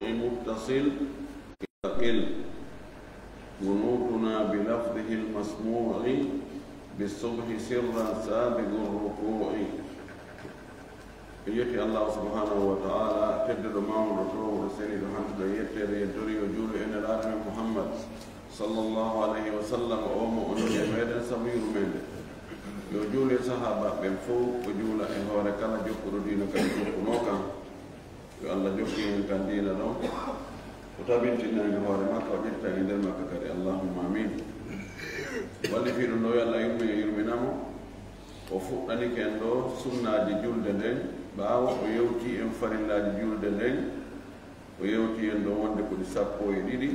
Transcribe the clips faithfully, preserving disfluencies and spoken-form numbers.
متصل مستقل. قنوتنا بلفظه المسموع بالصبح سرا سابق الركوع. En yetti Allahu subhanahu wa ta'ala, tedduɗo mawɗo, toowuɗo seniiɗo, hantuɗo yetteede, yettori, yo juulu e Nelaaɗo men Muhammad sallallahu alayhi wa sallam, o mo o nuli e meɗen sabu yurmeende. Yo juulu e sahaabaaɓe ɓen fow, o juula e hoore kala jokkuɗo diina kadi jokkunoo kan. Yo Allah jokku en kan diina ɗon, o tabintina en e hoore makka, o ƴetta en e nder makka kadi. Allahumma amin. Wallifiiɗo ɗo, yo Allah yurme e yurmina mo. O fuɗɗanike en ɗo sunnaaji julde nden, ɓaawo o yewti en farillaaji julde nden, o yewti en ɗo wonde ko ɗi sappo e ɗiɗi,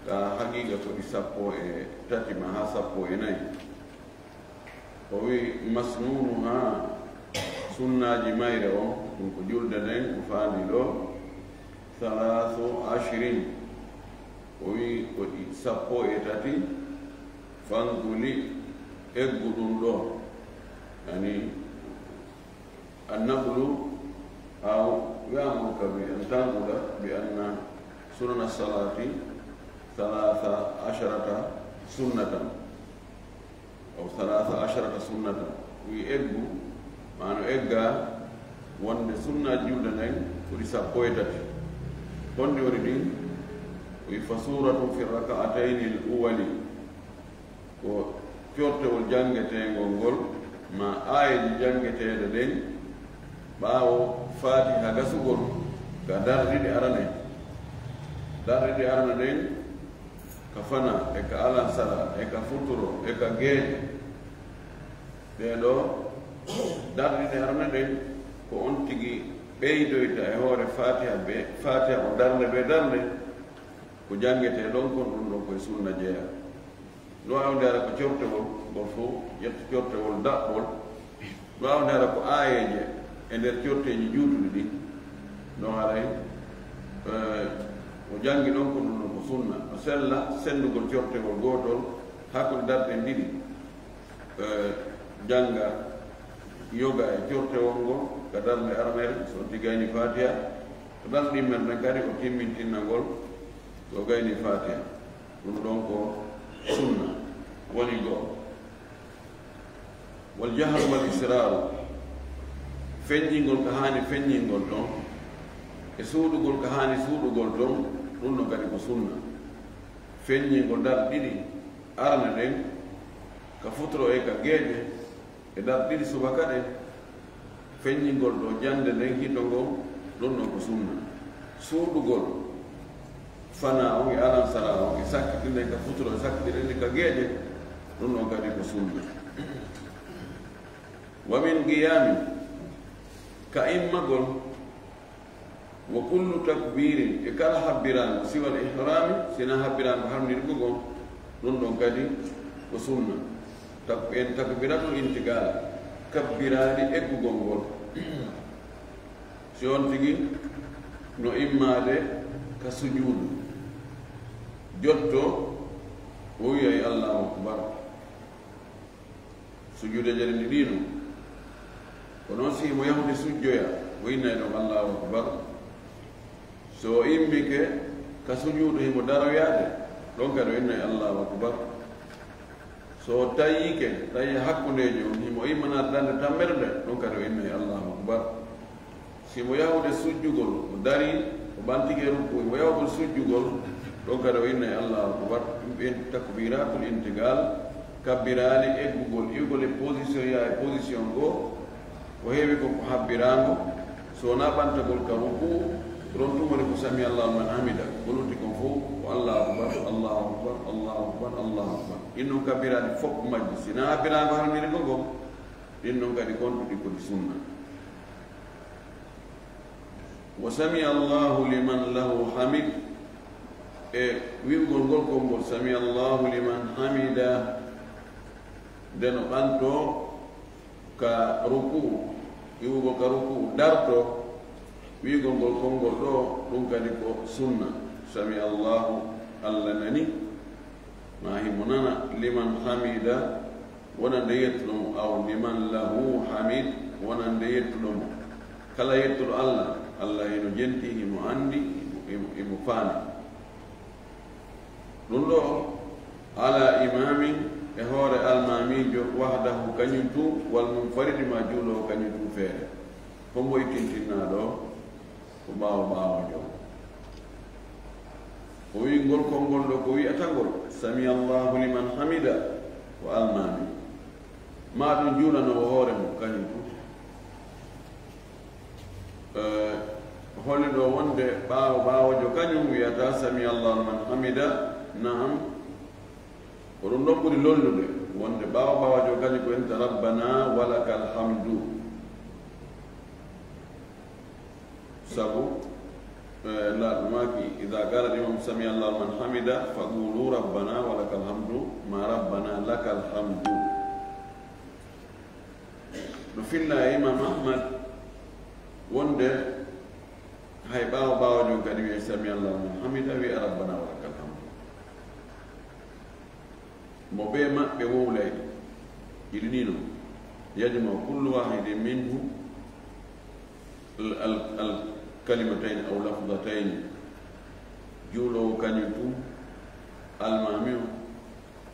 ka haqiiqa ko ɗi sappo e tati ma haa sappo e nayi. O wi, masnunuha, sunnaaji mayre on, ɗum ko julde nden, o faandi ɗo, thalathu ashrin. O wi, ko ɗi sappo e tati, fanguli, eggu ɗum ɗo. Yani, annablu, aw, wi'aama ka bi an tanqula bi anna sunana salati thalatha asharata sunnatan. Aw thalatha asharata sunnatan. Wi eggu, maano egga, wonde sunna julde nden ko ɗi sappo e tati. Honɗi woni ɗin? Wi fa suratun fi raka'atayni al-uwali. Ko cortewol janngeteengol ngol, ma aayeeji janngeteeɗe ɗen, ɓaawo Faatiha gasugol ka darɗe ɗiɗi arane. Darɗe ɗiɗi arane ɗen, ka fana, e ka alansara, e ka futuro, e ka geeƴe. Ɗee ɗoo darɗe ɗiɗi arane ɗen, ko on tigi ɓeydoyta e hoore Faatiha be, Faatiha ko darnde be darnde, ko janngetee ɗon kon, ɗum ɗon koye sunna jeyaa. No waawnde ara ko cortewol ngol fof, ƴetta cortewol daɓɓol. No waawnde ara ko aayeeje e nder corteeji juutuɗi ɗin. No haray, eh, o janngi ɗon ko ɗum ɗon ko sunna. O sella senndugol cortewol gootol hakkunde darɗe ɗen ɗiɗi. Eh, jannga yoga e cortewol ngol ka darnde aranere, so on tigi gayni Faatiha. Ko darnde ɗimmere nden kadi o timmintinna ngol so gayni Faatiha. Ɗum ɗon ko sunna woni goo. Wal jahru wal israaru, feññingol ko haani feññingol ɗon, e suuɗugol ko haani suuɗugol ɗon, ɗum ɗon kadi ko sunna. Feññingol darɗe ɗiɗi arane ɗen, ka futuro e ka geeƴe, e darɗe ɗiɗi subaka ɗen, feññingol ɗo jannde nden hito ngon, ɗum ɗon ko sunna. Suuɗugol fana on e alansara on e sakkitinde ka futuro, e sakkitinde ka geeƴe, ɗum ɗon kadi ko sunna. Wa min qiyaamin, ka immagol, wa kullu takbiirin, e kala habbiraango, siwal ihrami, sina habbiraango harmirgo ngon, ɗum ɗon kadi ko sunna. Tak-, en takbiratul intiqal, kabbiraali eggugol ngol. Si on tigi no immaade ka sujuudu, jotto, o wi'ay Allahu akbar. Sujuudeeje ɗen ɗiɗi no. Ko noon si himo yahude sujjoya, o innay ɗon Allahu akbar. So o immike ka sujuudu himo daroyaade, ɗon kadi o innay Allahu akbar. So o tayyike, tahiya hakkundeejo on, himo immanaade darnde tammere nde, ɗon kadi o innay Allahu akbar. Si mo yahude sujjugol, o darii, o ɓantike rukuu, mo yahugol sujjugol, ɗon kadi o innay Allahu akbar. Ɗum ɓen takbiratul intiqal, kabbiraali eggugol, iwgol e position yaa e position goo, ko heewi ko ko habbiraango, so wonaa ɓantagol ka rukuu, ɗon tun woni ko sami Allahu liman hamida, ko lutti kon fow ko Allahu akbar, Allahu akbar, Allahu akbar, Allahu akbar. Ɗin ɗon kabbiraali fof majji, si wonaa habbiraango harmiri ko ngon, ɗin ɗon kadi kontuɗi ko ɗi sunna. Wa sami Allahu liman lahu hamid, e wi'ugol ngol konngol sami Allahu liman hamida, nde no ɓantoo ka rukuu, iwugol ka rukuu, dartoo, wi'ugol ngol konngol ɗoo, ɗum kadi ko sunna. Sami Allahu, Allah nani, ma himo nana, liman hamida, wonande yettuɗo mo, aw liman lahu hamid, wonande yettuɗo mo. Kala yettuɗo Allah, Allah hino jenti, himo anndi, himo, mo faami. Ɗum ɗo, ala imamin, e hoore almaamiijo, wahdahu, kañum tun, wal munfaridi, ma juuloowo kañum tun feere. Hombo ittintinnaa ɗo? Ko ɓaawo ɓaawojo. O wi'i ngol konngol ɗo, ko wi'ata ngol, "Sami Allahu liman hamida," ko almaami. Ma ɗum juulanoowo hoore mum, kañum tun. Eh, holli ɗo wonde ɓaawo ɓaawojo kañum wi'ata, "Sami Allahu liman hamida," naam. Ko ɗum ɗon ɓuri lollude, wonde ɓaawo ɓaawojo kañum ko wi'ata, "Rabbana walakal hamdu." Sabu, eh, Nulaaɗo maaki, "Idaa qaala al-imaamu sami Allahu liman hamida, faqulu rabbana walakal hamdu, ma rabbana lakal hamdu." No filla e Imaam Ahmad wonde hay ɓaawo ɓaawojo kadi wi'ay sami Allahu liman hamida, wi'a rabbana walakal hamdu. Mo bee maɓɓe wowlay ɗi, ɗiɗi ɗi non, yajma'u kullu waahidin minhu al, al, al kalimatayni aw lafdatayni. Juuloowo kañum tun, almaami on,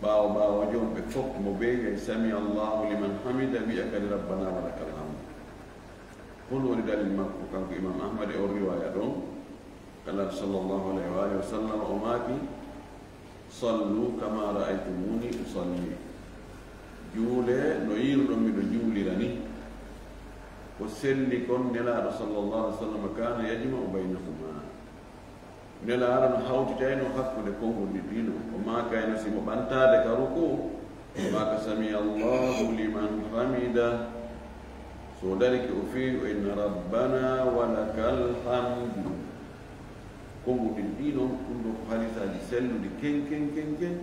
ɓaawo ɓaawojo on, ɓe fof mo bee wi'ay sami Allahu liman hamida, wi'a kadi rabbana walakal hamdu. Honɗum woni dalil makko kanko Imaam Ahmad e on riwaaya ɗon? Nulaaɗo sallallahu alayhi wa alihi wa sallam o maaki, "Sallu kama ra'aytumuni usalli." Juulee no yiiruɗon miɗo juulira ni. Ko selli kon, Nelaaɗo sallallahu alayhi wa sallam kana yajma'u baynahuma. Nelaaɗo no hawtitayno hakkunde konguɗi ɗiɗi non. O maakayno si mo ɓantaade ka ruku, o maaka sami Allahu liman hamida. So o darike o feewi o inna rabbana walakal hamdu. Konguɗi ɗiɗi non, ɗum ɗo ko hadiisaaji selluɗi ken, ken, ken, ken.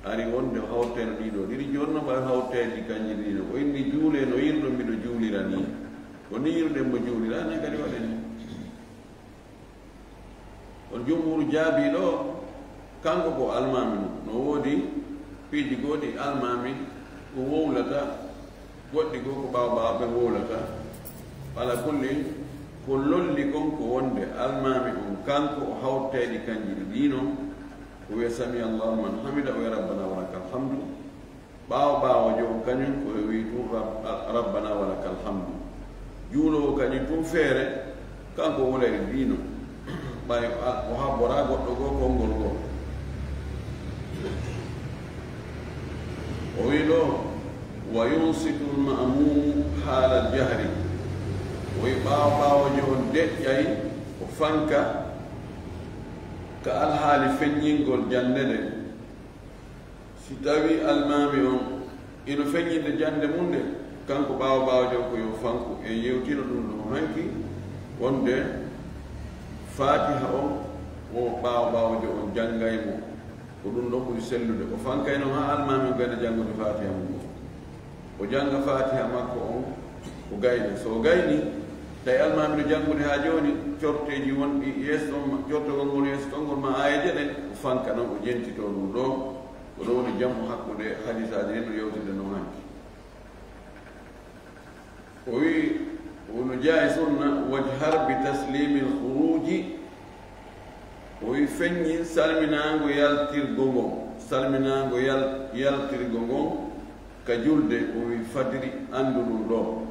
Ari wonde o hawtayno ɗiɗo ɗiɗi, jooni no ɓay hawtayɗi kanji ɗiɗi non. O inni juulee no yiiruɗon miɗo juulira ni. Ko ni yiiruɗen mo juulira, ni kadi waɗen ni. Kono jumhuru jaabii ɗo, kanko ko almaami non. No woodi piiji goɗɗi almaami ko wowlata, goɗɗi goo ko ɓaawo ɓaawo ɓe wowlata. Ala kulli, ko lolli kon ko wonde almaami on, kanko o hawtayɗi kanji ɗiɗi non, o wi'a sami Allahu liman hamida, o wi'a rabbana walakal hamdu. Ɓaawo ɓaawojo on kañum ko o wi'i tun rab-, rabbana walakal hamdu. Juuloowo kañum tun feere, kanko wowlay ɗiɗi non. Ɓay o habboraa goɗɗo goo konngol goo. O wi'i ɗo, "Wa yunsitu al-ma'mumu haalal jahri." O wi'i ɓaawo ɓaawojo on deƴƴay, o fanka ka alhaali feññingol jannde nden. Si tawii almaami on ino feññinde jannde mum nde, kanko ɓaawo ɓaawojo on ko yo fanku. En yewtino ɗum ɗo hanki, wonde Faatiha on, o ɓaawo ɓaawojo on janngay mo. Ko ɗum ɗo ɓuri sellude. O fankay non haa almaami on gayna janngude Faatiha mum on. O jannga Faatiha makko on, o gayna. So o gayni, tawi almaami no janngude haa jooni, corteeji wonɗi yeeso ton, cortogol ngol yeeso ton ngol, ma aayeeje ɗen, o fanka non, o jentitoo ɗum ɗo. Ko ɗo woni jammu hakkunde hadiisaaji ɗin no yewtide non hanki. O wi'i, wono jeyaa e sunna, "Wajhar bi taslimil khuruji." O wi'i, "Feññin salminaango yaltirgo ngon, salminaango yal-, yaltirgo ngon ka julde." O wi'i, "Fadiri, anndu ɗum ɗo."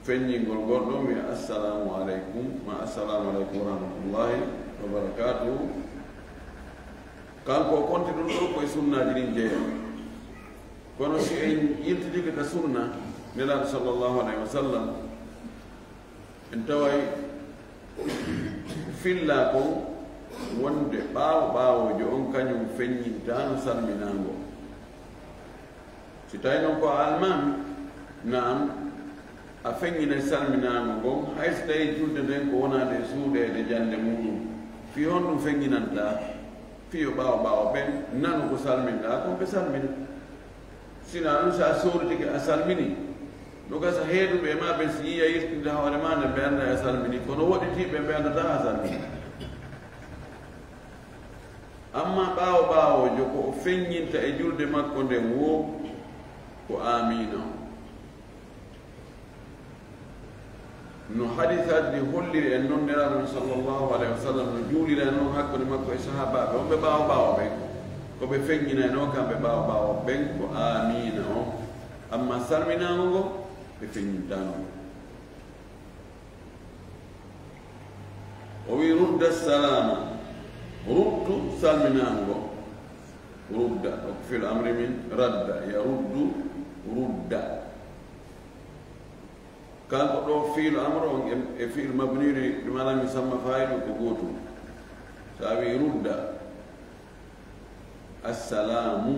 Feññingol ngol ɗon wi'a, "Assalaamu aleykum," ma, "Assalaamu aleykum wa rahmatullahi wa barakaatuhu." Kanko o konti ɗum ɗo ko e sunnaaji ɗin jeyaa. Kono si en yiltidike ka sunna Nelaaɗo sallallahu alayhi wa sallam, en taway filla kon wonde ɓaawo ɓaawojo on kañum feññintaano salminaango. Si tawi non ko a almaami, naam, a feññinay salminaango ngon, hay si tawii julde nden ko wonaande e suuɗeede jannde muuɗum. Fii honɗum feññinantaa? Fii yo ɓaawo ɓaawo ɓen nanu ko salminɗaa kon, ɓe salmina. Sinaa ɗum, si a sooritike a salmini, no gasa heeduɓe e maa ɓen si yi'i a yiltinde hoore maa nden, ɓe annday a salmini, kono woɗɗitiiɓe ɓe anndataa a salmini. Ammaa ɓaawo ɓaawojo ko o feññinta e julde makko nden woo ko aamiina on. No hadisaaji ɗi holliri en non, Nelaaɗo men sallallahu alayhi wa sallam no juulira en non hakkunde makko e sahaabaaɓe wonɓe ɓaawo ɓaawo ɓen. Ko ɓe feññinayno kamɓe ɓaawo ɓaawo ɓen ko aamiina on. Amma salminaango ngo, ɓe feññintaano ngo. O wi, "Rudda salaama." Ruttu salminaango. Rudda, ɗo ko fi'lu amri min radda, yaruddu, rudda. Kanko ɗo fi'lu amru on e, e fi'lu mabniyu bi ma lam yusamma fa'ilu ko gootum. So a wi rudda, assalaamu,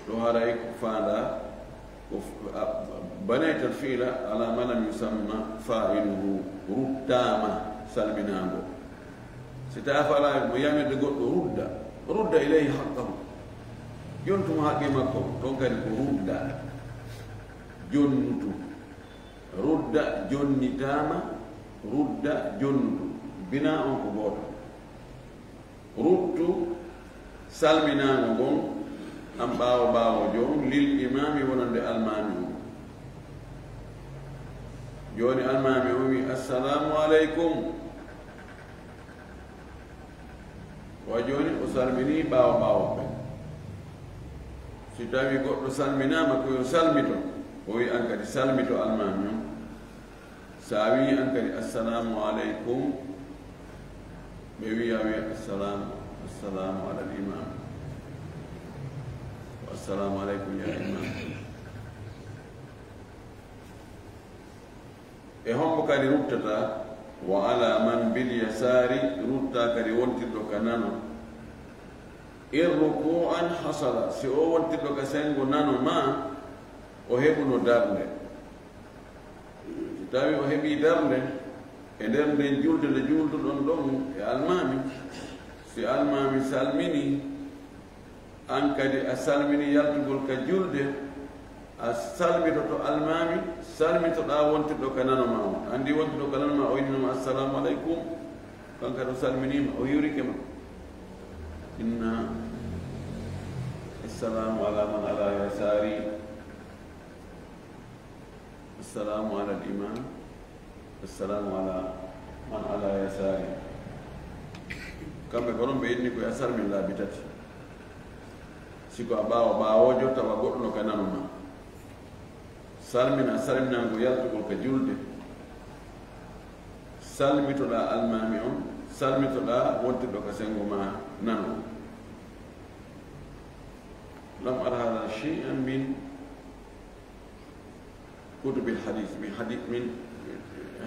ɗo haray ko faanda, ko f-, a, banayta al fi'la ala ma lam yusamma fa'iluhu, ruttaama, salminaango. Si tawi a faalaa mo yamirde goɗɗo, rudda, rudda ilayhi haqqahu, yontu mo haqqe makko, toon kadi ko rudda, jonnutu. Rudda, jonnitaama, rudda, jonnutu. Binaa on ko gooto. Ruttu, salminaango ngon, an ɓaawo ɓaawojo on, lil imaami wonande almaami on. Jooni almaami on wi, "Assalaamu aleykum." Wa jooni o salminii ɓaawo ɓaawo ɓen. Si tawii goɗɗo salminaama ko yo salmito, o wi an kadi salmito almaami on. So a wii an kadi, "Assalaamu aleykum," ɓe wiya, wiya, "Assalaamu, assalaamu alal imaam." Wa assalaamu aleykum ya imaam. E hombo kadi ruttata? Wa ala man bil yasaari, rutta kadi wontirɗo ka nano. In ruku'an hasala, si o wontirɗo ka sengo nano ma, o heɓuno darnde. Si tawi o heɓi darnde e nder nden julde nde julduɗon ɗon e almaami, si almaami salmini, an kadi a salmini yaltugol ka julde, a salmitoto almaami, salmitoɗaa wontirɗo ka nano ma on. Anndi wontirɗo ka nano ma o innino ma, "Assalaamu aleykum." Kan kadi o salminiima, o hiwrike ma. Inna, assalaamu ala man ala yasaari. Assalaamu ala al imaam. Assalaamu ala man ala yasaari. Kamɓe ko non ɓe inni ko yo a salmin laabi tati. Si ko a ɓaawo ɓaawoojo tawa goɗɗo no ka nano ma. Salmina, salminaango yaltugol ka julde. Salmitoɗaa almaami on, salmitoɗaa wontirɗo ka sengo ma nano. Lam ara hada shay'an min kutubil hadis, min hadi-, min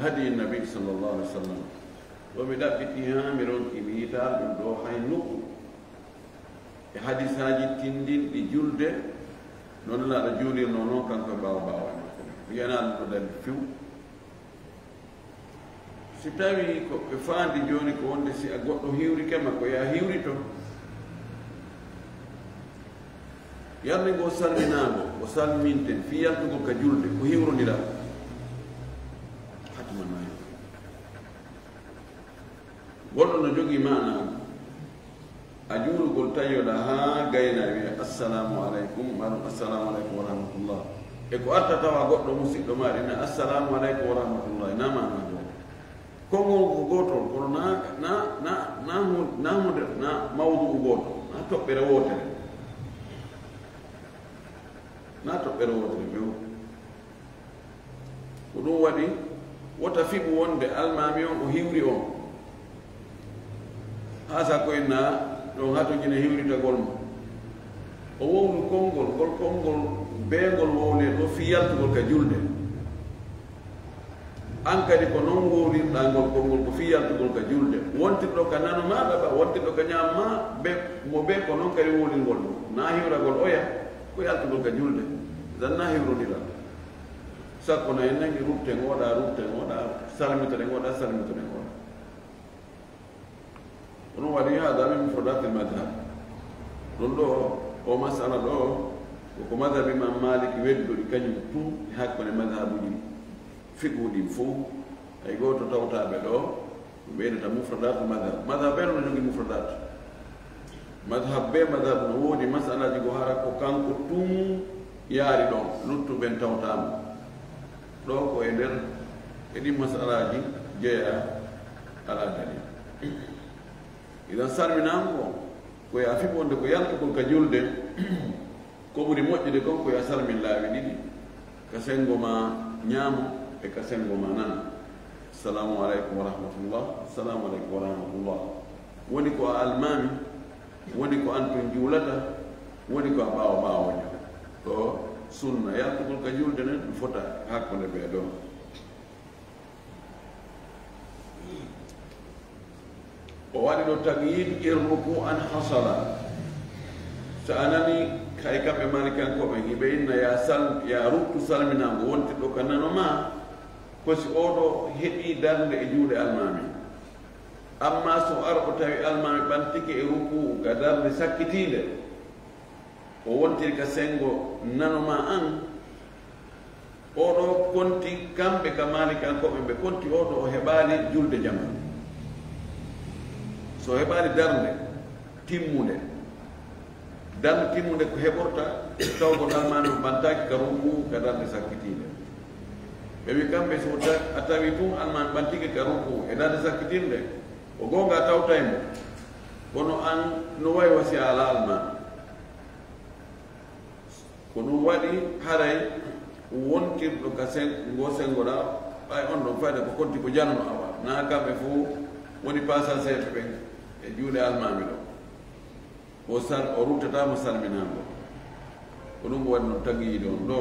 hadi nabi sallallahu alaihi wasallam. Ɗo mi ɗaɓɓiti haa mi ronki, mi yitaa ɗum ɗo hay nokku e hadisaaji tindinɗi julde, no Nelaaɗo juulirnoo non kanko e ɓaawo ɓaawo e makko. Mi yi'anaa ɗum ɗo dalil few. Si tawii ko ɓe faandi jooni ko wonde si a goɗɗo hiwrike ma, ko yo a hiwrito. Yarde ngo salminaango, o salminten fii yaltugol ka julde, ko hiwrondiral. Hatman ma yo. Goɗɗo no jogii maanaa. A juulugol taƴoɗaa haa gaynaa wiya, "Assalaamu aleykum," maɗum, "Assalaamu aleykum wa rahmatullah." E ko arta tawa goɗɗo musiɗɗo maaɗa ina, "Assalaamu aleykum wa rahmatullah," na maanaa gooto. Konngol ko gootol, kono na, na, na, na hu-, na hunde, na mawdu'u gooto, na toɓɓere wootere. Na toɓɓere wootere few. Ko ɗum waɗi, wota fiɓu wonde almaami on o hiwri on. Haa sakko inna ɗon hatojina hiwritagol mo. O wowlu konngol, ngol konngol beengol wowlee ɗo fii yaltugol ka julde. An kadi ko non wowlirɗaa ngol konngol ko fii yaltugol ka julde. Wontirɗo ka nano maaɗa ba, wontirɗo ka ñaam ma, be, mo be ko non kadi wowlingol ɗum. Na hiwragol oya, ko yaltugol ka julde. Zan na hiwrondiral. Sakko na en nangi rutte ngoɗa, rutte ngoɗa, salmitore ngoɗa, salmitore ngoɗa. Kono waɗi hada min mufradatil madhab. Ɗum ɗo, o masala ɗo, ko, ko madhab Imam Malik weddori kañum tun e hakkunde madhabuji fiqhu ɗin fof. Hay gooto tawtaaɓe ɗo, ɓeydata mufradatul madhab. Madhab ɓen no jogii mufradat. Madhab be madhab no woodi masalaji ko hara ko kanko tun yaari ɗon, luttuɓen tawtaama. Ɗo ko e nder E ɗin masalaaji jeyaa alaa dalil. Idan salminaango ko, ko ya fiɓonde ko yaltugol ka julde, ko ɓuri moƴƴude kon ko ya salmin laawi ɗiɗi, ka senngo maa ñaamo e ka senngo maa nano. Assalamu aleykum wa rahmatullah, assalamu aleykum wa rahmatullah. Woni ko a almaami, woni ko an tun juulata, woni ko a ɓaawo ɓaawojo. Ko sunna yaltugol ka julde nden, ɗum fota hakkunde ɓee ɗoo. O waɗi ɗo takyid, in ruku'an hasala. So a nani kay kamɓe Malikankooɓe, hiɓe inna ya sal-, ya ruttu salminaango wontirɗo ka nano maa, ko si oo ɗoo heɓii darnde e juuɗe almaami. Amma so ara o tawi almaami ɓantike e ruku'u ka darnde sakkitiinde, o wontiri ka senngo nano maa an, oo ɗoo konti kamɓe ka Malikankooɓe, ɓe konti oo ɗoo o heɓaali julde jamaa. So o heɓaali darnde timmunde, darnde timmunde ko heɓorta tawgol almaami ɓantaaki ka ruku'u ka darnde sakkitiinde. Ɓe wi kamɓe so ta-, a tawi tun almaami ɓantike ka ruku'u e darnde sakkitiinde, ko goonga a tawtay mo. Kono an no wayi wa si a alaa almaami. Ko ɗum waɗi haray wontirɗo ka sen-, ngo senngoɗaa, ɓay on ɗon fayda ko konti ko janano awa. Naa kamɓe fof woni pasaseeɓe ɓen e juuɗe almaami ɗo. O sal-, o ruttata mo salminaango. Ko ɗum waɗi noon tagiyiiɗo on ɗo,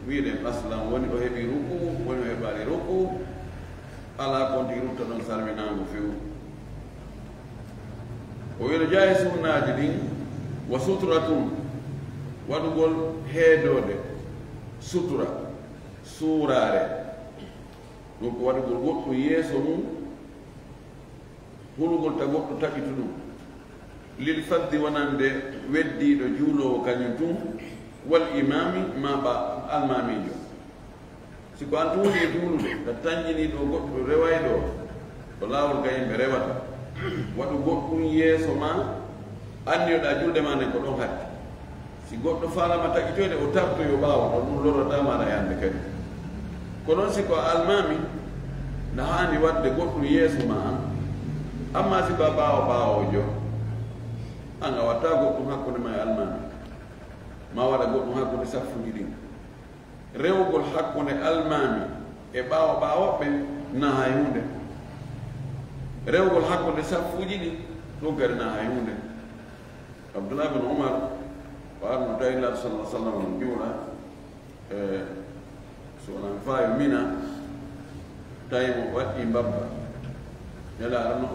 wi'eɗen aslan woni o heɓi ruku, woni o heɓaali ruku, alaa konti rutta ɗon salminaango few. O wi'no jaayi sunnaaji ɗin, wa suturatun, waɗugol heedoode, sutura, suuraare. Ɗum ko waɗugol goɗɗum yeeso mum, hulugol ta goɗɗo taƴitu ɗum. Lil faddi wonande weddiiɗo juuloowo kañum tun, wal imaami ma ɓa almaamiijo. Si ko an tun woni e juulude, ta tanƴinii ɗo goɗɗo reway ɗo, ko laawol ka yimɓe rewata. Waɗu goɗɗum yeeso ma, anniyoɗaa julde ma nden ko ɗon hatti. Si goɗɗo faalama taƴitoyde, o tartoyo ɓaawo ɗon, ɗum lorrataa ma alaa e hannde kadi. Ko noon si ko a almaami, na haani waɗde goɗɗum yeeso ma an. Amma si ko a ɓaawo ɓaawoojo, an a watta goɗɗum hakkunde ma e almaami. Ma waɗa goɗɗum hakkunde saffuuji ɗin. Rewugol hakkunde almaami e ɓaawo ɓaawooɓe na hay huunde. Rewugol hakkunde saffuuji ɗin, ɗum kadi na hay huunde. Abdullah bin Umar, o arno tawi Nulaaɗo sallallahu alaihi wasallam no juula, e, so wonaa faayo Mina, tawi mo waɗɗii mbabba. Nelaaɗo no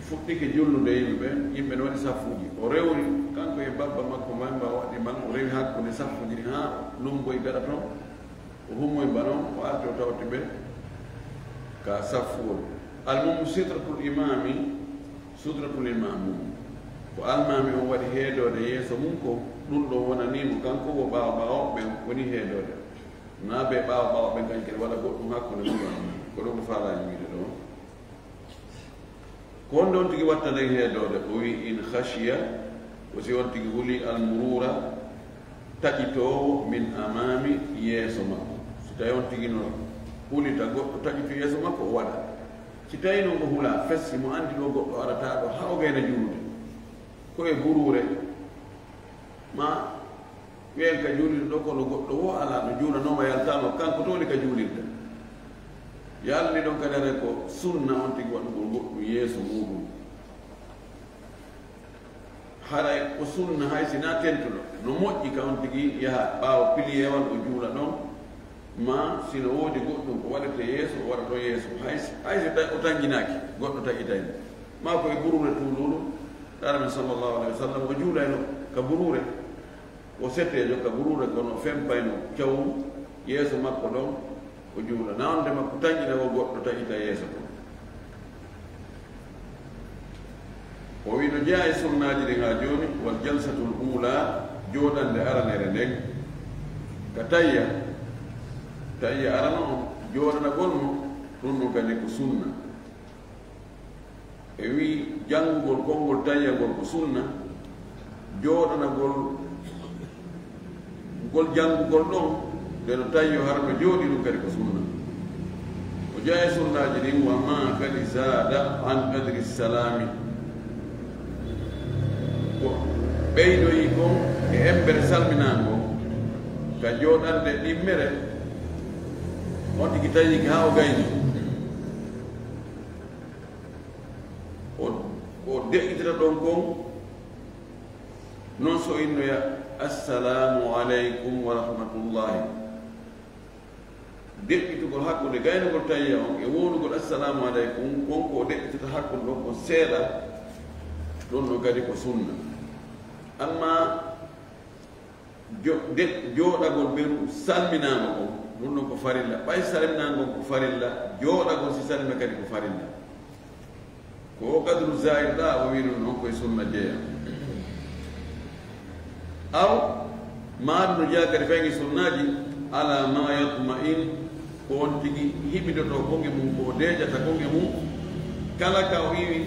fuɗɗike julnude yimɓe ɓen, yimɓe no waɗi saffuuji. O rewri, kanko e mbabba makko mbabba waɗɗii man, o rewi hakkunde saffuuji ɗin haa lumboyi gaɗa ton. O hummoyi mba noon, o arti o tawti ɓe ka saffuwol. Almum sitratul imami, sutratul imam mum. Ko almaami on waɗi heedoode yeeso mum ko ɗum ɗon wonanii mo kanko, wo ɓaawo ɓaawo ɓen woni heedoode. Naa ɓe ɓaawo ɓaawo ɓen kañ kadi waɗa goɗɗum hakkunde mum. Ko ɗum ko faalaaji wiide ɗo. Ko honde on tigi watta nden heedoode? O wi'i, in khashiya, ko si on tigi huli almurura, taƴitoowo min amami, yeeso makko. Si tawi on tigi no hulita goɗɗo taƴitu yeeso makko, o waɗa. Si tawi noon o hulaa, fes, himo anndi ɗo goɗɗo arataa ɗo, haa o gayna juulude. Ko e buruure, ma wiyen ka juulirde ɗo, kono goɗɗo wo alaa no juulanooma, yaltaama, kanko to woni ka juulirde. Yalni ɗon kadi haray ko sunna on tigi waɗugol goɗɗum yeeso muuɗum. Haray ko sunna hay si na tentuɗo. No moƴƴi ka on tigi yaha ɓaawo piliyewal o juula ɗon, ma si no woodi goɗɗum ko waɗete yeeso, o waɗa ɗon yeeso. Hay si, hay si ta-, o tanjinaaki, goɗɗo taƴitay mo. Ma ko e buruure tuuluuru, ɗaara men sallallahu alaihi wa sallam, o juulayno ka buruure. O seteejo ka buruure kono fempayno cawum yeeso makko ɗon, o juula. Na on de makko tanƴina wo goɗɗo taƴita yeeso ton. O wi no jeyaa e sunnaaji ɗin haa jooni, wal jalsatul uula, jooɗannde aranere nden, ka tayya, tayya arano on, jooɗanagol mo, ɗum ɗum kadi ko sunna. E wi janngugol konngol tayyagol ko sunna, jooɗanagol ngol janngugol ɗon, nde no tayyo hara no jooɗi ɗum kadi ko sunna. Jeyaa e sunnaaji ɗin, wa ma kadi zaada an qadri salaami. Ko ɓeydoyi kon e embere salminaango, ka jooɗande ɗimmere, on tigi tawi haa o gayni. O, o deƴƴitata ɗon kon, non so innoya, "Assalaamu aleykum wa rahmatullaahi." Deƴƴitugol hakkunde gaynugol tayya on e wowlugol "Assalaamu aleykum", kon ko o deƴƴitata hakkunde ɗon ko seeɗa, ɗon ɗon kadi ko sunna. Amma jo-, de-, jooɗagol beru salminaango on, ɗum ɗon ko farilla. Ɓay salminaango on ko farilla, jooɗagol si salmina kadi ko farilla. Ko o qadru zaa'id ɗa o wi ɗum ɗon koye sunna jeya. Aw, maa ɗum no jeya kadi faygi sunnaaji, ala ma yatma'in, ko on tigi hiɓidoto konge mum, ko o deeƴata konge mum, kala ka o iwi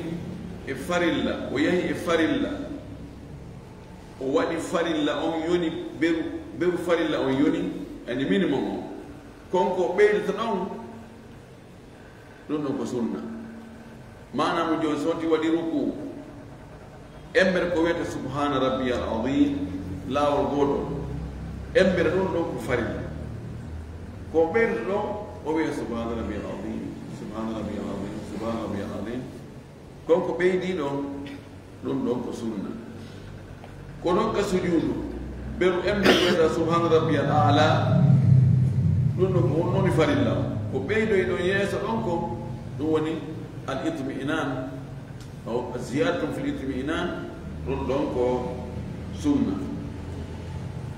e farilla, o yahi e farilla, o waɗi farilla on yoni, beru, beru farilla on yoni, ani minimum o. Kon ko ɓeydata ɗon, ɗum ɗon ko sunna. Maanaa mum jooni, so on tigi waɗi rukuu, embere ko wiyata "Subhaana rabbiyal aziim", laawol gootol. Embere ɗum ɗon ko farilla. Ko ɓeydata ɗon, o wiya "Subhaana rabbiyal aziim, subhaana rabbiyal aziim, subhaana rabbiyal aziim." Kon ko ɓeydii ɗon, ɗum ɗon ko sunna. Ko non ka sujuudu, beru embere wiyata "Subhaana rabbiyal a'laa", ɗum ɗon ko wonnoni farilla. Ko ɓeydoyi ɗon yeeso ɗon ko, ɗum woni al itmi'inaan, aw ziyaadatun fil itmi'inaan, ɗum ɗon ko sunna.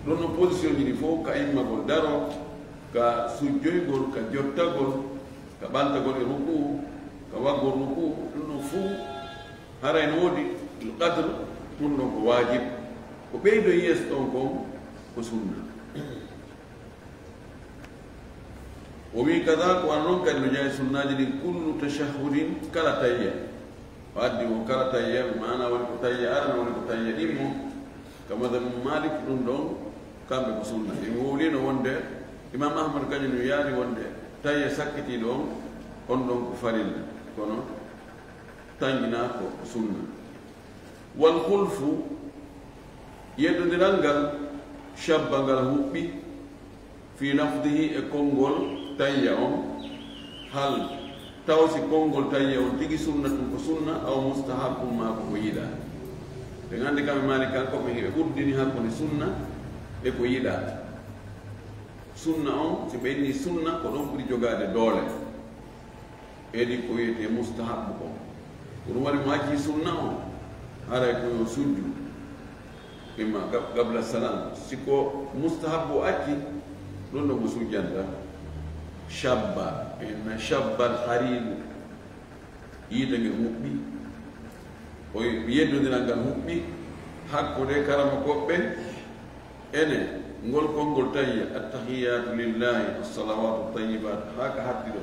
Ɗum ɗon position ji ɗi fof, ka immagol daro, ka sujjoygol, ka jottagol, ka ɓantagol e rukuu, ka waggol rukuu, ɗum ɗon fof haray no woodi qadr, ɗum ɗon ko waajib. Ko ɓeydoyi yeeso ɗon kon ko sunna. O wi, kaza, ko wano non kadi no jeyaa e sunnaaji ɗin, kullu tashahhudin, kala tayya. O addi o kala tayya, maanaa woni ko tayya arano, woni ko tayya ɗimmo. Ka madhab Maalik ɗum ɗon, kamɓe ko sunna. Ɓe wowlino wonde, Imaam Ahmad kañum no yaadi wonde tayya sakkitiiɗo on, on ɗon ko farilla. Kono tanjinaa ko sunna. Wal khulfu, yeddondiral ngal, shabba ngal huɓɓi, fi lafdihi, e konngol tayya on, hal taw si konngol tayya on tigi sunnatun ko sunna, aw mustahabbun maa ko ko yiɗaa. Ɓe nganndi kamɓe Maalik kan ko ɓe hiɓe ɓurdini hakkunde sunna e ko yiɗaa. Sunna on, si ɓe inni sunna, ko ɗon ɓuri jogaade doole. Edi ko wiyetee mustahabbu kon. Ko ɗum waɗi mo acci sunna on, haray ko yo sujju. Imma qab-, qabla salam. Si ko mustahabbu o acci, ɗum ɗo mo sujjanta. Shabba, inna shabbal harimu. Yiite nge huɓɓi. O yeddondiral ngal huɓɓi. Hakkunde karama koɓɓe, ene, ngol konngol tayya, "Attahiyatu lillahi, assalawatu tayyibat", haa ka hatti ɗo.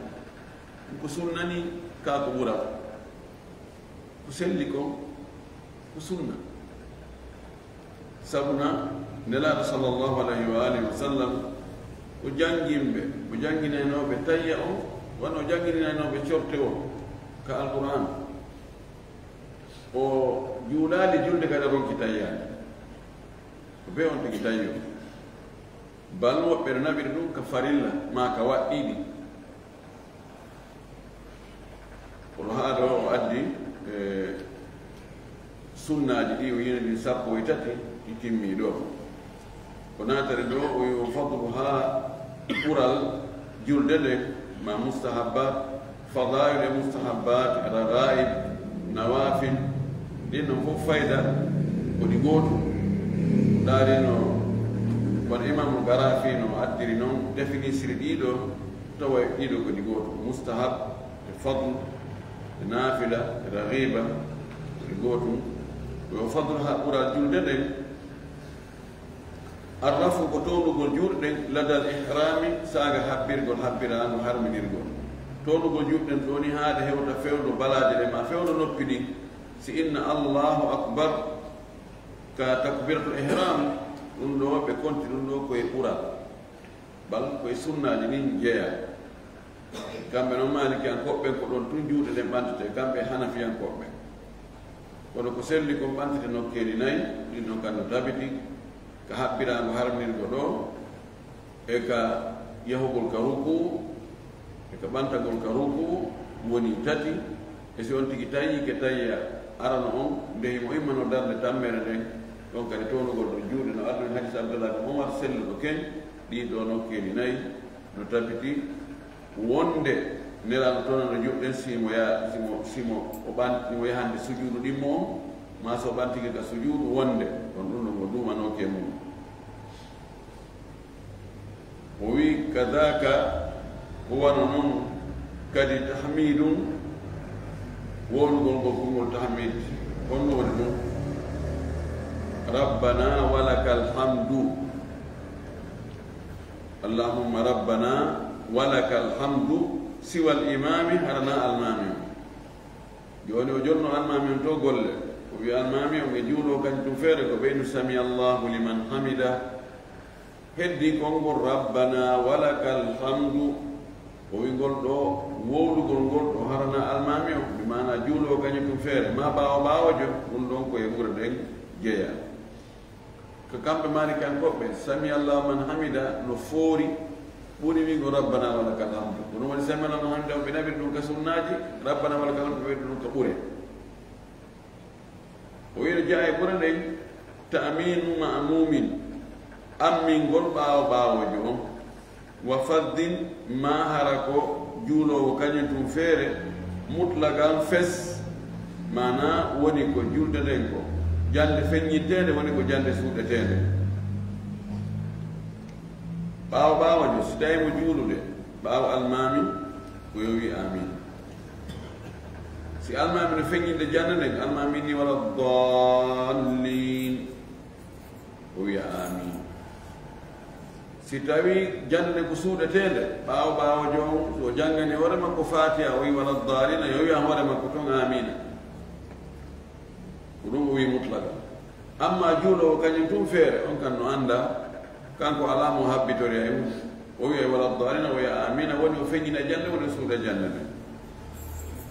Ko sunna ni, kaa ko ɓura. Ko selli kon, ko sunna. Sabuna, Nelaaɗo sallallahu alayhi wa alihi wa sallam, o janngimɓe, o jannginanooɓe tayya on, wano o jannginanooɓe corte on ka Alqur'aan. O juulaali julde kadi ronki tayyaade. Ko bee on tigi tayyo. Bal woɓɓe no naɓiri ɗum ka farilla, maa ka waɗɗiiɗi. Kono haa ɗo o addi, e, sunnaaji ɗi o yini ɗin sappo e tati, ɗi timmi ɗo. Ko naatari ɗo, o yo fadlu haa ɓural julde nden, ma mustahabbat, fadail e mustahabbat, ragaib, nawafil, ɗin non fof fayda ko ɗi gootu. Ɗaari no kono Imaamu Garafi no addiri non, définisiri ɗiɗo, tawa ɗiɗo ko ɗi gootu, mustahab e fadl e naafila e ragiba ko ɗi gootu. Ko yo fadl haa ɓural julde nden. Arrafu ko townugol juuɗe ɗen ladal ihrami, saaga habbirgol, habbiraango, harminirgol. Townugol juuɗe ɗen ɗo ni haa ɗe hewta fewndo balaaje ɗen, ma fewndo noppi ɗin. Si inna Allahu akbar ka takbiratul ihram, ɗum ɗo ɓe konti ɗum ɗo koye ɓural. Bal koye sunnaaji ɗin jeyaa. Kamɓe noon Maalikiyankooɓe ɓen ko ɗoon tun juuɗe ɗen ɓantete, kamɓe e Hanafiyankooɓe ɓen. Kono ko selli kon ɓantete nokkeeli nayi, ɗin ɗon kan no tabiti, ka haɓɓiraango harminirgo ɗoo, e ka yahugol ka rukuu, e ka ɓantagol ka rukuu, woni tati, e si on tigi tayyike tayya arano on, nde himo immano darnde tammere nden, ɗon kadi townugol ɗon juuɗe no addude hadis Abdullah bin Umar selluɗo ken, ɗii ɗoo nokkeeli nayi no tabiti wonde Nelaaɗo townano juuɗe ɗen, si mo ya-, si mo, si mo o ɓan-, si mo yahande sujuudu ɗimmo on, maa so o ɓantike ka sujuudu wonde, on ɗum ɗon o duumanooki e mum. O wi'i, "Kadaka, ko wano non kadi tahmidun, wowlugol ngol konngol tahmid, honno woni ɗum? Rabbana walakal hamdu. Allahumma rabbana walakal hamdu siwal imami, harana almami on." Jooni o jonno almaami on to golle. O wi'i almaami on e juuloo kañum tun feere ko ɓeydu sami Allahu liman hamida. Heddii konngol rabbana walakal hamdu. O wi'i ngol ɗoo wowlugol ngol ɗoo harana almaami on, bi maana juuloo kañum tun feere, maa ɓaawo ɓaawojo, ɗum ɗon ko e ɓure ɗen jeyaa. Ko kamɓe Maalikiyankooɓe, sami Allahu liman hamida no foori, ɓuri wi'go rabbana walakal hamdu. Ko ɗum woni sami Allahu liman hamida, ɓe naɓiri ɗum ka sunnaaji, rabbana walakal hamdu, ɓe waɗi ɗum ka ɓure. O wi'i no jeyaa e ɓure nden, ta'minu ma'mumin, ammingol ɓaawo ɓaawojo on. Wa faddin, maa hara ko juuloowo kañum tun feere, mutlaqan fes, maanaa woni ko julde nden ko jannde feññinteende, woni ko jannde suuɗeteende. Ɓaawo ɓaawojo, si tawi mo juulude, ɓaawo almaami, ko yo wi'i amin. Si almaami no feññinde jannde nden, almaami ni wala dallin. O wi'a, "Aamiin." Si tawii jannde ko suuɗeteende, ɓaawo ɓaawojo on, so o janngani hoore makko Faatiha, o wi'i, "Wala daalina," yo wi'a hoore makko ton, "Aamiina." Ko ɗum o wi'i mutlaqa. Amma juuloowo kañum tun feere, on kan no annda, kanko alaa mo habbitori e mum. O wi'ay wala daalina, o wi'a aamiina, woni o feññina jannde, woni o suuɗa jannde nden.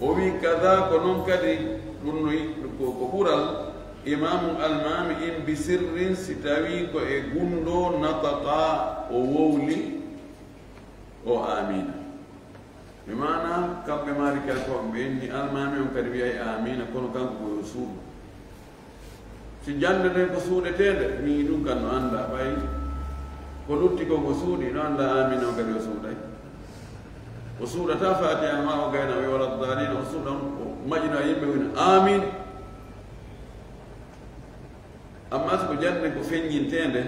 O wi'i, "Kadaa, ko non kadi, ɗum no yi-, ko, ko ɓural, imaamu almaami in bi sirrin, si tawii ko e gunndoo, nataqa, o wowli, o aamiina." Mi maana, kamɓe Maalikiyankooɓe ɓe inni almaami on kadi wi'ay aamiina, kono kanko ko yo suuɗu. Si jannde nden ko suuɗeteende, mi ɗum kan no annda, ɓay ko lutti kon ko suuɗi, no annda aamiina on kadi o suuɗay. O suuɗata Faatiha maa o gayna o wi'a wala daalina, o suuɗan, o majjina yimɓe wina aamiin. Amma si ko jannde nden ko feññinteende,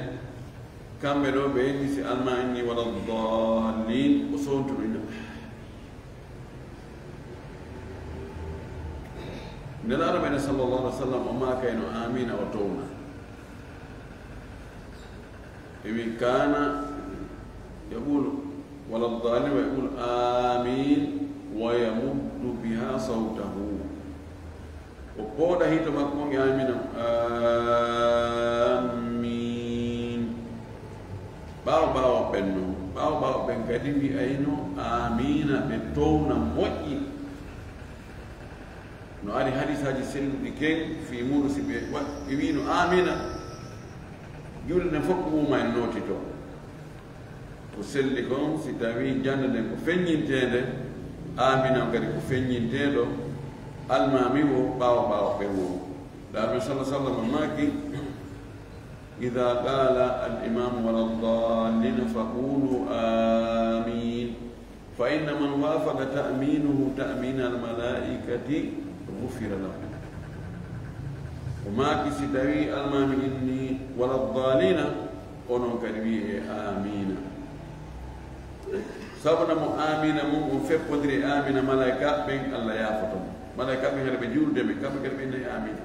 kamɓe ɗo ɓe inni si almaami inni wala daalin, o soontuɗo ina. Nelaaɗo meɗen sallallahu alaihi wasallam o maakayno aamiina o towna. E wi kaana yaqulu wala daalin wa yaqulu aamiin wa yamuddu biha sawtahu. O pooɗa hito makko on e aamiina. Aamiin. Ɓaawo ɓaawo ɓen non, ɓaawo ɓaawo ɓen kadi wi'ayno aamiina, ɓe towna moƴƴi. No ari hadisaaji selluɗi ken fii muuɗum, si ɓe wa-, ɓe wi'no aamiina, juulde nden fof ko wuuma en nootito. Ko selli kon, si tawii jannde nden ko feññinteende, aamiina on kadi ko feññinteeɗo, almaami wo, ɓaawo ɓaawo ɓen wo. Laaɗo men sallallahu alaihi wasallam maaki, "Idha qala al-imamu wala dallin faqulu amin. Fa inna man wafaqa ta'minuhu ta'min al-malaikati ghufira lahu." O maaki, si tawii almaami inni wala dallina, onon kadi wi'ee aamiina. Sabu na mo aamiina mum on feppondiri e aamiina malaika ɓen, Allah yaafoto mo. Malaika ɓen hade ɓe juulde men, kamɓe kadi ɓe innay aamiina.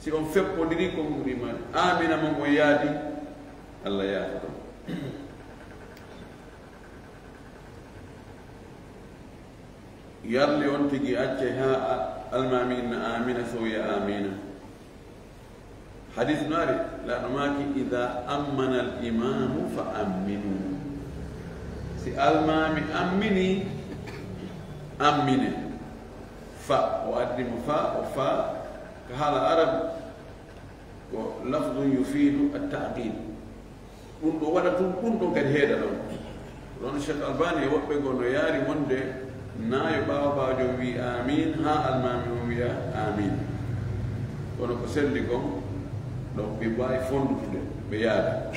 Si on feppondiri, ko ɗum ɓuri maani. Aamiina mon on yaadi, Allah yaafoto. Yarli on tigi acce haa a-, almaami inna aamiina, so wiya aamiina. Hadis no ari, laaɗo maaki, "Idaa ammana al imaamu fa amminu." Si almaami ammini, Ammine. Fa, o addi mo fa, o fa, ka haala Arab, ko lafdun yufidu at-ta'qid. Ɗum ɗo waɗa tun, ɗum ɗon kadi heeda ɗon. Ɗon Cheikh Albani e woɓɓe goo no yaari wonde naayo ɓaawo ɓaawo jom wi'i amin, haa almaami on wi'a amin. Kono ko selli kon, ɗo ɓe mbaawi fonndude, ɓe yaada.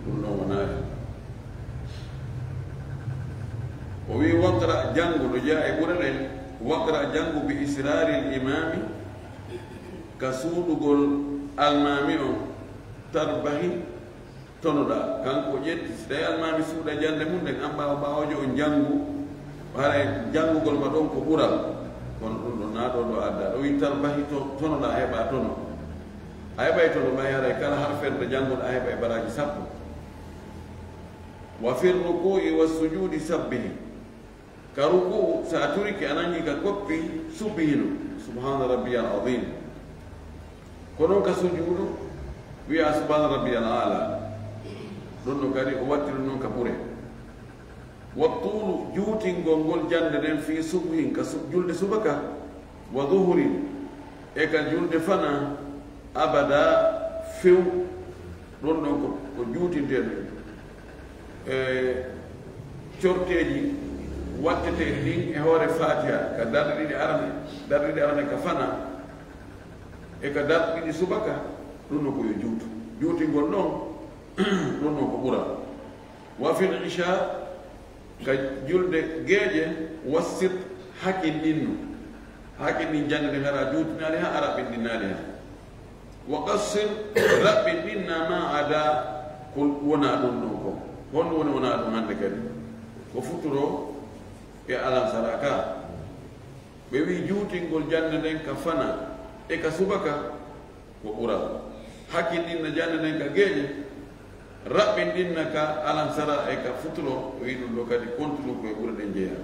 Ɗum ɗon wonaa. O wi'i waqra, janngu, no jeyaa e ɓure ɗen, waqra, janngu, bi israaril imaami, ka suuɗugol almaami on, tarbahi, tonoɗaa. Kanko o ƴetti, si tawi almaami suuɗa jannde mum nden, an ɓaawo ɓaawojo on janngu, haray janngugol ma ɗon ko ɓural. Kono ɗum ɗon naa ɗo ɗo adda. Ɗo wi'i tarbahi to-, tonoɗaa, heɓaa tono. A heɓay tono ɓay haray kala harferde jannguɗaa a heɓay baraaji sappo. Wa fir ruku'i was sujuudi sabbihi. Ka ruku'u, si a turike a nangi ka koppi, subbihino, subhaana rabbiyal azim. Ko non ka sujuudu, wi'a subhaana rabbiyal aala. Ɗum ɗo kadi o watti ɗum non ka ɓure. Wa tuulu, juutingol ngol jannde nden fii subhin, ka su-, julde subaka, wa duhurin, e ka julde fana, abada, few. Ɗon ɗon ko, ko juutinteeɗo e corteeji watteteeɗi ɗin e hoore Faatiha, ka darɗe ɗiɗi arane, darɗe ɗiɗi arane ka fana, e ka darɗe ɗiɗi subaka, ɗum no ko yo juutu. Juutingol ɗon, ɗum no ko ɓura. Wa fil isha, ka julde geeƴe, wassir, hakinɗinnu. Hakinɗin jannde hara juutinaali ha, a raɓɓinɗinnaali ha. Wa qassir, raɓɓinɗinna ma ada, ko wona ɗum ɗon ko. Honɗum woni wona ɗum hannde kadi? Ko futuro e alansara ka. Ɓe wi'i juutingol jannde nden ka fana e ka subaka ko ɓural. Hakinɗinna jannde nden ka geeƴe, raɓɓinɗinna ka alansara e ka futuro, o wi'i ɗum ɗo kadi kontinue ko e ɓure ɗen jeyaa.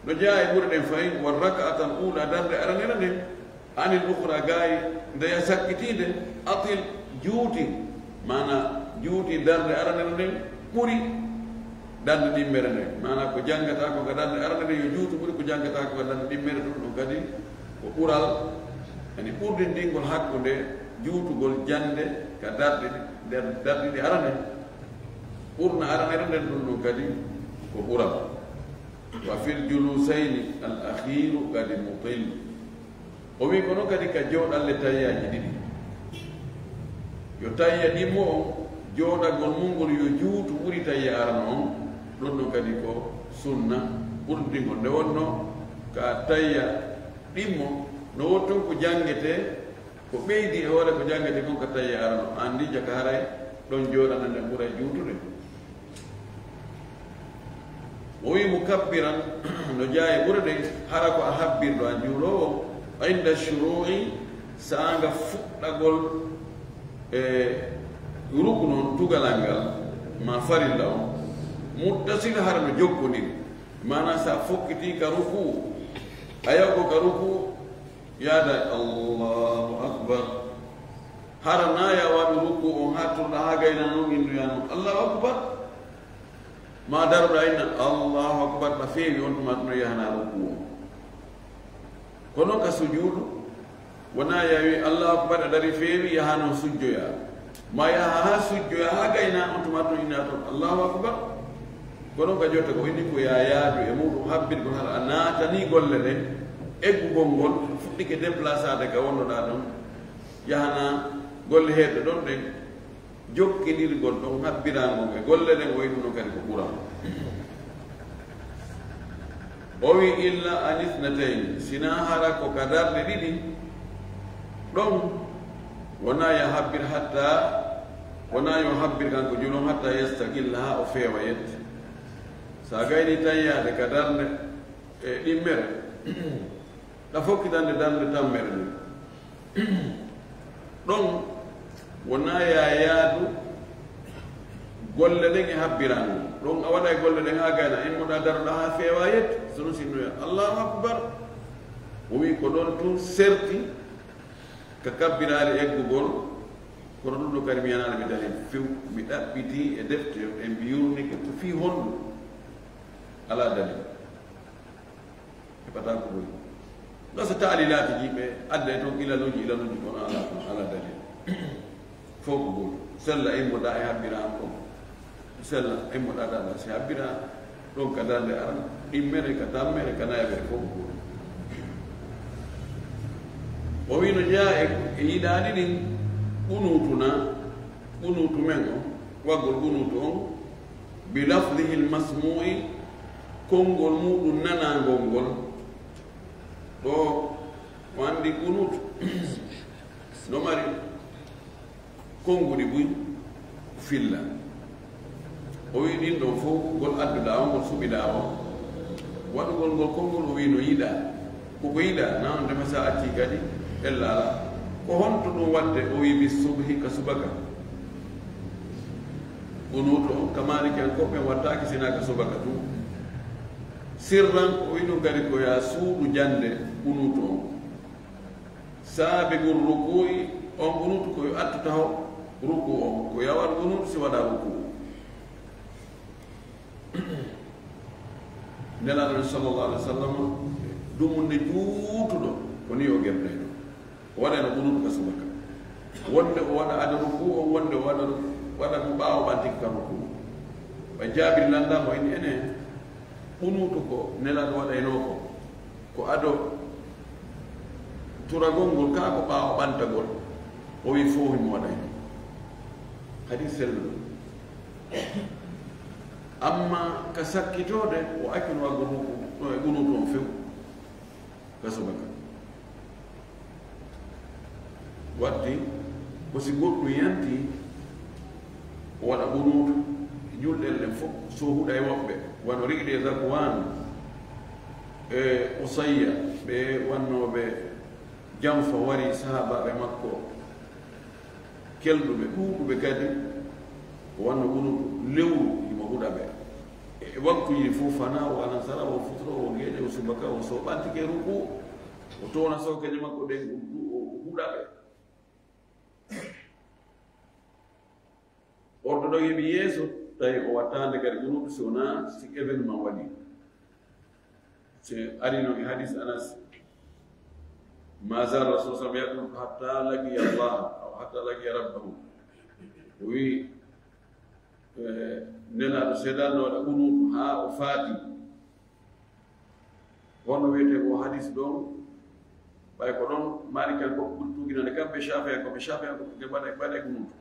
No jeyaa e ɓure ɗen fahin, wa raka'atal ula, darnde aranere nden, anil ukhra, gaay ndeya sakkitiinde, atil, juuti, maana juuti darnde aranere nden ɓuri darnde ɗimmere nden. Maana ko janngata ko ka darnde aranere yo juutu ɓuri ko janngata ko ka darnde ɗimmere, ɗum ɗum kadi ko ɓural, yani ɓurdindingol hakkunde juutugol jannde ka darɗe ɗi-, der-, darɗe ɗiɗi arane. Ɓurna aranere nden ɗum ɗum kadi ko ɓural. Wa fil julusayni al akhiru kadi mutil. O wi'i kono kadi ka jooɗalle tayyaaji ɗiɗi. Yo tayya ɗimmo on, jooɗagol mum ngol yo juutu ɓuri tayya arano on. Ɗum ɗum kadi ko sunna ɓurdingol. Nde wonno ka tayya ɗimmo, no wotton ko janngetee, ko ɓeydi e hoore ko janngetee kon ka tayya arano. Anndi jaka haray ɗon jooɗana nden ɓuray juutude. O wi'i mukabbiran, no jeyaa e ɓure ɗen, hara ko a habbirɗo an juuloowo, inda shuru'i, saanga fuɗɗagol e ruknu on, tugalal ngal, ma farilla on, muttasil, hara no jokkondiri. Maana sa fokkitii ka ruku'u, a yawgo ka ruku'u, yaada Allahu akbar. Hara na ya waɗu ruku'u on haa turɗa haa gayna non inndu ya non Allahu akbar. Ma daruɗa inna Allahu akbar, ɗa feewi, on tuma ɗum yahana ruku'u on. Kono ka sujuudu, wona ya wi Allahu akbar, a dari feewi, yaha non sujjoya. Ma yaha haa sujjoya, haa gayna, on tuma ɗum inna ton Allahu akbar. Kono ka jotta ko inni ko ya yaadu e muɗum habbirgol hara a naatani golle ɗen, eggugol ngol, fuɗɗike déplaçade ka wonnoɗa ɗon, yahana golle heedɗe ɗon ɗen. Jokkindirgol ɗon habbiraango e golle ɗen, o wi'i ɗum ɗon kadi ko ɓural. O wi'i, illa an ithnatayn, sinaa hara ko ka darɗe ɗiɗi, ɗon wonaa yo habbir hatta, wonaa yo habbir kanko julon hatta yastaqilla, haa o feewa yette. So a gayni tayyaade ka darnde e ɗimmere, ɗa fokkitande darnde tammere nden. Ɗon wonaa ya yaadu golle ɗen e habbiraango. Ɗon a waɗay golle ɗen haa gayna, immoɗaa daroɗaa haa feewaa yettu. Sono sinnoya, Allahu akbar. O wi'i ko ɗon tun serti ka kabbiraade eggugol, kono ɗum ɗo kadi mi yanaano mi dalil few. Mi ɗaɓɓitii e defte, en mi yurnike ko fii honɗum? Alaa dalil. Bata ko ɓuri. Gasa taalilaati jiɓe adda e toon ilaluuji, ilaluuji kono ala, kono ala dalil. Fof ko gooto. Sella immoɗa e habbira an kon. Sella immoɗa dada si habbira ɗon ka darde aran. Ɗimmere ka tammere ka nayabere fof ko gooto. O wino jeya e, e yiɗaani ɗin qunuutu na, qunuutu men on, waggol qunuutu on, bi lafdihi l masmu'i, konngol muɗum nanangol ngol. Ɗo o anndi qunuutu no mari konnguɗi buy filla. O wi ɗin ɗon fof ngol adduɗa o, ngol suɓiɗa o, waɗugol ngol konngol o wi no yiɗa. Koko yiɗa, na on ndema sa acci kadi, ella ala. Ko honto ɗum waɗde? O wi bi subhi, ka subaka. Qunuutu on, ka Maalikiyankoɓe wattaaki sina ka subaka tun. Sirran, o wi ɗum kadi ko ya suuɗu jannde qunuutu on. Saabiqu rukuu'i, on qunuutu ko yo attu taho rukuu on. Ko ya waɗu qunuutu si waɗa rukuu. Nelaaɗo sallallahu alaihi wasallam, dumunde juutuɗo, ko ni o gerdayno. O waɗayno qunuutu ka subaka. Wonde o waɗa ada rukuu on, wonde o waɗa, waɗa mo ɓaawo ɓanti ka rukuu. Ɓe jaabiri lannda mo en enen, qunuutu ko Nelaaɗo waɗaynoo ko, ko ado turagol ngol, kaa ko ɓaawo ɓantagol, o wi fof himo waɗayno. Hadis selluɗo. Amma ka sakkitoode, o accuno waggol rukuu, ɗo e qunuutu on few. Ka subaka. Watti, ko si goɗɗum yanti, o waɗa qunuutu, julɗe ɗen fof, so huɗa e woɓɓe, wano Ri'li e Zakwan, e Usayya, ɓe wannooɓe janfa wari sahaabaaɓe makko, kelɗuɓe, ɗuuɗuɓe kadi, o wanno qunuutu lewru, himo huɗa ɓe. E waktuuji fof fana, o anan sara, o futuro, o geeƴa, o subaka, o soɓantike rukuu, o towna sookeeje makko ɗen, o, o, o huɗa ɓe. Ordo ɗon heɓi yeeso, tawi o wattaande kadi qunuutu si wonaa si événement waɗi. Si arino e hadis Anas, ma zala Rasul sallam yaqul hatta laqiya Allah, aw hatta laqiya rabbahu. O wi, eh, Nelaaɗo seedaano waɗa qunuutu haa o faati. Honno wiyetee ko hadis ɗon? Ɓay ko ɗon Maalikiyankoɓe ɓuri tuuginande kamɓe, Shafi'iyyankoɓe, Shafi'iyyankoɓe ɓe mbaɗa, mbaɗa qunuutu.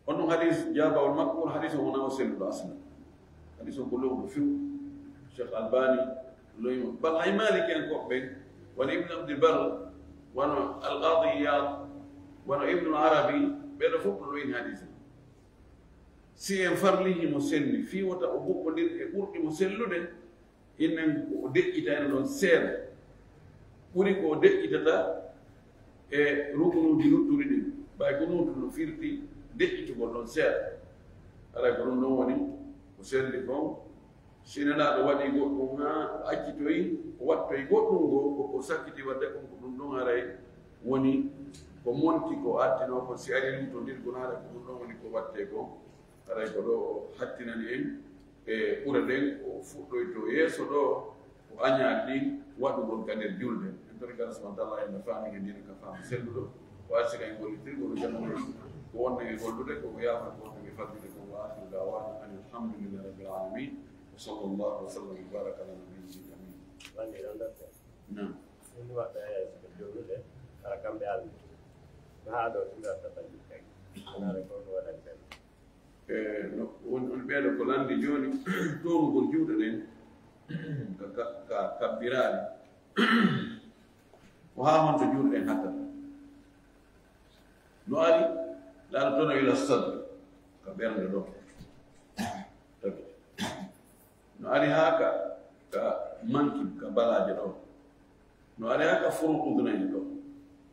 On ɗum hadis jaabawol makko, on hadis on wonaa o selluɗo asla. Hadis on ko lowɗo few. Cheikh Albani loyimo. Bal hay Maalikiyankoɓe ɓen, wano Ibn Abdul Barr, wano Al-Qadi Iyad, wano Ibn Arabi, ɓeɗo fof no loyini hadis on. Si en farli himo selli, fii wota o huɓɓondir e ɓurɗi mo sellude, innen ko o deƴƴitayno ɗon seeɗa. Ɓuri ko o deƴƴitata e rukunuuji luttuɗi ɗin. Ɓay qunuutu no firti deƴƴitugol ɗon seeɗa. Haray ko ɗum ɗon woni ko selli kon. Si Nelaaɗo waɗi goɗɗum haa o accitoyi, o wattoyi goɗɗum ngo, ko ko sakkiti waɗde kon, ko ɗum ɗon haray woni ko monti ko attinoo ko, si ari luutondirgol, haray ko ɗum ɗon woni ko wattee kon. Haray ko ɗo o hattinani en e ɓure ɗen, o fuɗɗoyto yeeso ɗo, o añaali ɗin waɗugol ka nder julde. En tori kala subhanahu wa ta'ala en no faami en dina ka faamu selluɗo, o arsika en gollitirgol o jamuɗo ko wonde e gollude, ko ko yaafa ko wonde e faddude ko. Wa akhiru da'wana anil hamdulillahi rabbil alamin. Wa sallallahu wa sallam wa baraka ala nabiyyil amin. Wandi ɗon ɗon ko. Naam. Ɗum waɗɗa e ko jowlude, hara kamɓe almi. Haa ɗo ɗum waɗta tan kay. Anaare ko ɗum waɗa ɓen. E, no, won, won ɓeeɗo ko lanndi jooni, toorugol juuɗe ɗen, ka, ka, ka kabbiraali. Ko haa honto juuɗe ɗen hattata? No ari, laara tono ila sadri, ka ɓernde ɗo. Tawi. No ari haa ka, ka manki, ka balaaje ɗo. No ari haa ka furu udunayni ɗo.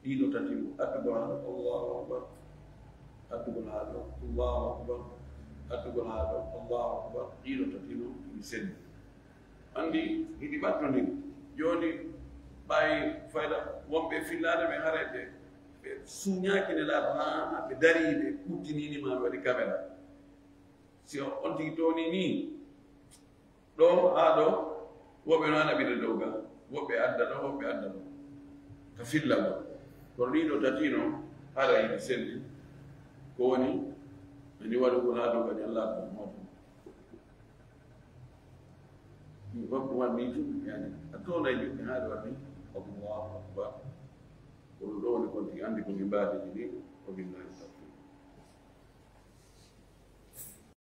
Ɗiɗo tati ɗo. Attugol haa ɗo, Allahu Akbar. Attugol haa ɗo, Allahu Akbar. Attugol haa ɗo, Allahu Akbar. Ɗiɗo tati no, mi senndi. Anndi, hiɗi ɓattondiri. Jooni, ɓay fayda wonɓe fillaade ɓe haray ɓe, ɓe suuñaaki Nelaaɗo haa ɓe darii ɓe ɓuttinii ni maa ɓe waɗi kamera. Si on tigi tooni ni, ɗo haa ɗo, Woɓɓe no ana ɓiɗa dow ga, woɓɓe adda ɗo, woɓɓe adda ɗo. Ka fillagol. Kono ɗiɗo tati no, haɗa yiɗi selli. Ko woni, ani waɗugol haa dow kadi Allah ko moto. Ɗum fof ko waɗ ni tun, yani, a toonay juɗɗi haa ɗo waɗ ni. Allahu Akbar. Ko ɗum ɗo woni kon tigi anndi ko min mbaadi ni, ko min mbaadi.